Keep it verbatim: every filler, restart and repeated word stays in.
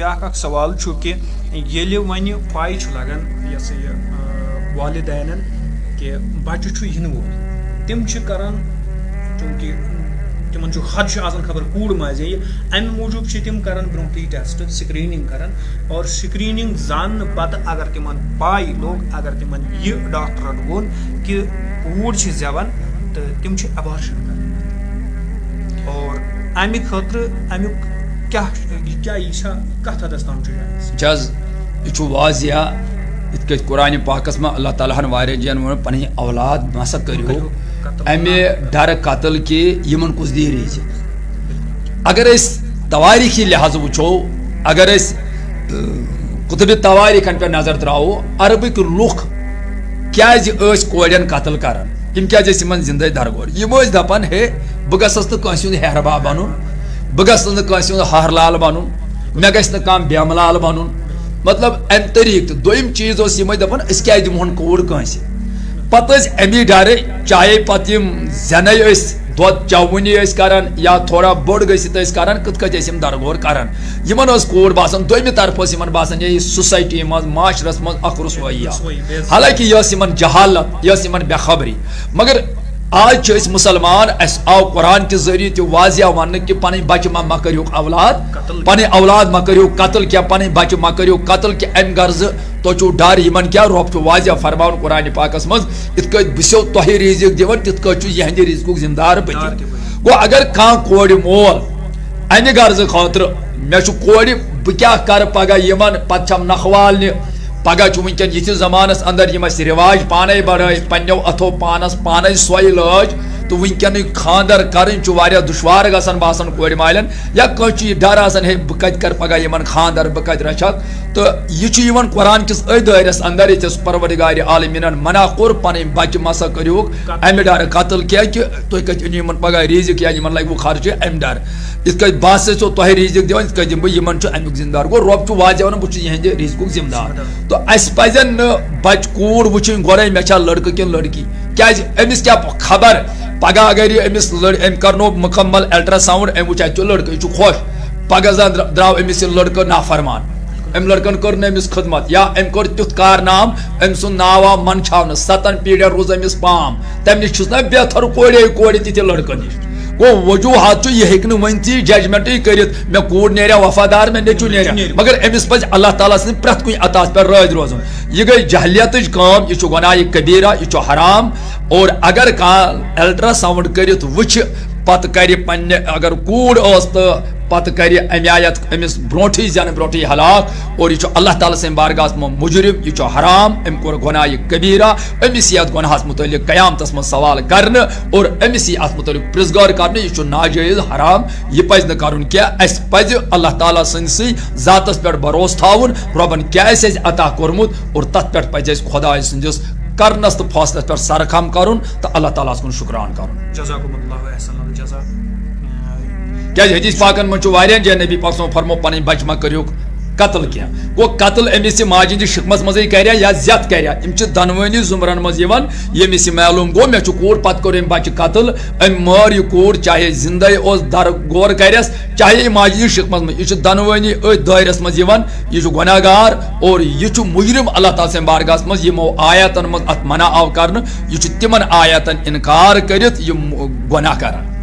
بیٛاکھ اکھ سوال چھُ کہِ ییٚلہِ وۄنۍ پاے چھُ لگان، یہِ ہسا یہِ، آ، والدینن کہِ بچہٕ چھُ یِنہٕ وول، تِم چھِ کران، چوٗنٛکہِ تِمن چھُ خدشہٕ آسان خبر کوٗر ما زیٚیہِ، امہِ موٗجوٗب چھِ تِم کران برونٛٹھٕے ٹیسٹ، سکریننگ کران، اور سکریننگ زاننہٕ پتہٕ اگر تِمن پاے لوٚگ، اگر تِمن یہِ ڈاکٹرن ووٚن کہِ کوٗر چھِ زٮ۪وان، تہٕ تِم چھِ ابارشن کران۔ اور امہِ خٲطرٕ امیُک کیٛاہ، یہِ کیٛاہ، یہِ چھا کتھ حدس تام چھُ جٲیِز؟ جز، یہِ چھُ واضح، یِتھ کٔنۍ قرآن پاکس منٛز اللہ تعالیٰ ہن واریاہ جاین ووٚن، پنٕنۍ اولاد مہ سا کٔرِو قتل۔ امہِ ڈرٕ قتل کہِ یِمن کُس دی رِزق۔ اگر أسۍ توٲریٖخی لحاظہٕ وٕچھو، اگر أسۍ، اۭں، کُتُبِ توٲریٖخن پٮ۪ٹھ نظر تراوو، عربٕکۍ لُکھ کیازِ ٲسۍ کورٮ۪ن قتل کران؟ یِم کیازِ ٲسۍ یِمن زندے درگور؟ یِم ٲسۍ دپان، ہے، بہٕ گژھس نہٕ کٲنٛسہِ ہُنٛد ہیہربا بنُن، بہٕ گژھس نہٕ کٲنٛسہِ ہُنٛد ہہرلال بنُن، مےٚ گژھِ نہٕ کانٛہہ بیمہٕ لال بنُن۔ مطلب، امہِ طریٖقہٕ۔ تہٕ دوٚیِم چیٖز اوس، یِم ٲسۍ دپان، أسۍ کیازِ دِمہون کوٗر کٲنٛسہِ؟ پتہٕ ٲسۍ امی ڈرٕ، چاہے پتہٕ یِم زٮ۪نے ٲسۍ، دۄد چاوٕنی ٲسۍ کران یا تھوڑا بوٚڑ گٔژھِتھ ٲسۍ کران، کِتھ کٲٹھۍ ٲسۍ یِم درگور کران؟ یِمن ٲس کوٗر باسان، دوٚیمہِ طرفہٕ ٲس یِمن باسان، یہِ سوسایٹی منٛز، معاشرس منٛز اکھ رسوٲیی آو۔ رسوٲیی، بے عزتی۔ حالانکہ یہِ ٲس یِمن جہالت، یہِ ٲس یِمن بے خبری۔ مگر آز چھِ أسۍ مُسلمان، اَسہِ آو قرآن کہِ ذٔریعہٕ تہِ واضح وننہٕ کہِ پنٕنۍ بچہِ ما، ما کٔرِہُکھ اولاد، قتل۔ پنٕنۍ اولاد ما کٔرِہُکھ قتل کینٛہہ، پنٕنۍ بچہِ ما کٔرِہُکھ قتل کینٛہہ، امہِ غرضہٕ تۄہہِ چھُو ڈر یِمن کیٛاہ؟ رۄب چھُ واضح فرماوان قرآن پاکس منٛز، یِتھ کٲٹھۍ بہٕ چھُسو تۄہہِ رِزق دِوان، تِتھ کٲٹھۍ چھُ یِہنٛدِ رِزقُک ذمہٕ دار بہٕ تہِ۔ دار تہِ بہٕ۔ گوٚو اگر کانٛہہ کورِ مول امہِ غرضہٕ خٲطرٕ، مےٚ چھُ کورِ، بہٕ کیٛاہ کرٕ پگاہ یِمن، پتہٕ چھم نکھٕ والنہِ۔ پگاہ چھُ وٕنکیٚن یِتھِس زمانس اندر یِم اَسہِ رِواج پانے بڑٲے، پننیو اتھو پانس پانے سۄے لٲج، تہٕ وٕنکیٚنٕے خانٛدر کرٕنۍ چھُ واریاہ دُشوار گژھان باسان کورِ مالٮ۪ن، یا کٲنٛسہِ چھُ یہِ ڈر آسان، ہے، بہٕ کتہِ کرٕ پگاہ یِمن خانٛدر، بہٕ کتہِ رچھکھ؟ تہٕ یہِ چھُ یِوان قرآن کِس أتھۍ دٲیرس اندر، ییٚتہِ اوس پروردگار عالمیٖنن منع کوٚر، پنٕنۍ بچہِ مہ سا کٔرِہُکھ امہِ ڈرٕ قتل کینٛہہ کہِ تُہۍ کتہِ أنِو یِمن پگاہ رِزق یا یِمن لگہِ وۄنۍ خرچہِ امہِ ڈرٕ۔ یِتھ کٲٹھۍ بہٕ ہسا چھُسو تۄہہِ رِزق دِوان، یِتھ کٲٹھۍ دِمہٕ بہٕ یِمن، چھُ امیُک ذمہٕ دار۔ گوٚو، رۄب چھُ واضح ونان، بہٕ چھُس یِہنٛدِ رِزقُک ذمہٕ دار۔ ذمہٕ دار۔ تہٕ اسہِ پزن نہٕ بچہِ کوٗر وٕچھِنۍ گۄڈے، مےٚ چھا لڑکہٕ کِنہٕ لڑکی؟ کیازِ أمِس کیٛاہ خبر، پگاہ اگر یہِ أمِس لڑ-، أمۍ کرنو مُکمل الٹرا ساؤنڈ، أمۍ وٕچھ اَتہِ چھُ لڑکہٕ، یہِ چھُ خۄش۔ پگاہ زن درٛا-، درٛاو أمِس یہِ لڑکہٕ نافرمان، أمۍ لڑکن کٔر نہٕ أمِس خدمت، یا أمۍ کوٚر تیُتھ کارنام، أمۍ سُنٛد ناو آو منٛدچھاونہٕ، ستن پیٖڑن روٗز أمِس پام۔ تمہِ نِش چھُس نہ بہتر کورے کورِ تہِ تہِ لڑکہٕ نِش۔ گوٚو، وجوہات چھُ، یہِ ہیٚکہِ نہٕ ؤنتھٕے، ججمنٹٕے کٔرِتھ، مےٚ کوٗر نیریا وفادار، مےٚ نیٚچوٗ نیریا۔ نیٚچوٗ نیریا۔ مگر أمِس پزِ اللہ تعالیٰ سٕنٛدِ پرٛٮ۪تھ کُنہِ عطاہس پٮ۪ٹھ رٲضۍ روزُن۔ یہِ گٔے جہلیتٕچ کٲم، یہِ چھُ گۄناہ کبیرہ، یہِ چھُ حرام۔ اور اگر کانٛہہ الٹرا ساؤنڈ کٔرِتھ وٕچھِ، پتہٕ کرِ پننہِ، اگر کوٗر ٲس تہٕ پتہٕ کرِ اَمہِ آیت أمِس برونٛٹھٕے، زینہٕ برونٛٹھٕے ہلاک، اور یہِ چھُ اللہ تعالیٰ سٕنٛدِ بارگاہس منٛز مجرم، یہِ چھُ حرام، أمۍ کوٚر گۄناہ کبیرہ، أمِس یِیہِ اَتھ گۄناہس مُتعلق قیامتس منٛز سوال کرنہٕ، اور أمِس یِیہِ اَتھ مُتعلق پرٛژھ گٲر کرنہٕ، یہِ چھُ ناجٲیز، حرام، یہِ پزِ نہٕ کرُن کینٛہہ۔ اَسہِ پزِ اللہ تعالیٰ سٕنٛدسٕے ذاتس پٮ۪ٹھ بھروسہٕ تھاوُن، رۄبن کیٛاہ اَسہِ اَتہِ عطا کوٚرمُت، اور تتھ پٮ۪ٹھ پزِ اَسہِ خۄداے سٕنٛدِس کرنس تہٕ فٲصلس پٮ۪ٹھ سرخم کرُن تہٕ اللہ تعالیٰ ہس کُن شُکران کرُن۔ جزاکم اللہ احسن الجزا۔ کیازِ حدیث پاکن منٛز چھُ واریاہن جاین نبی پاک صلی اللہ علیہ وسلم فرمو، پنٕنۍ بچہِ مہ کٔرِو قتل کینٛہہ۔ گوٚو، قتل أمِس یہِ ماجہِ ہٕنٛدِس شِکمس منٛزٕے کریا یا زیتھ کریا، یِم چھِ دۄنوٕنی زُمرن منٛز یِوان۔ ییٚمِس یہِ معلوم گوٚو، مےٚ چھُ کوٗر، پتہٕ کوٚر أمۍ بچہِ قتل، أمۍ مٲر یہِ کوٗر، چاہے زندے اوس در غور کرٮ۪س، چاہے یہِ ماجہِ ہٕنٛدِس شِکمس منٛز، یہِ چھُ دۄنوٕنی أتھۍ دٲیرس منٛز یِوان۔ یہِ چھُ گۄناہ گار اور یہِ چھُ مجرم اللہ تعالیٰ سٕنٛدِ بارگاہس منٛز۔ یِمو آیاتن منٛز اتھ منع آو کرنہٕ، یہِ چھُ تِمن آیاتن انکار کٔرِتھ یِم گۄناہ کران۔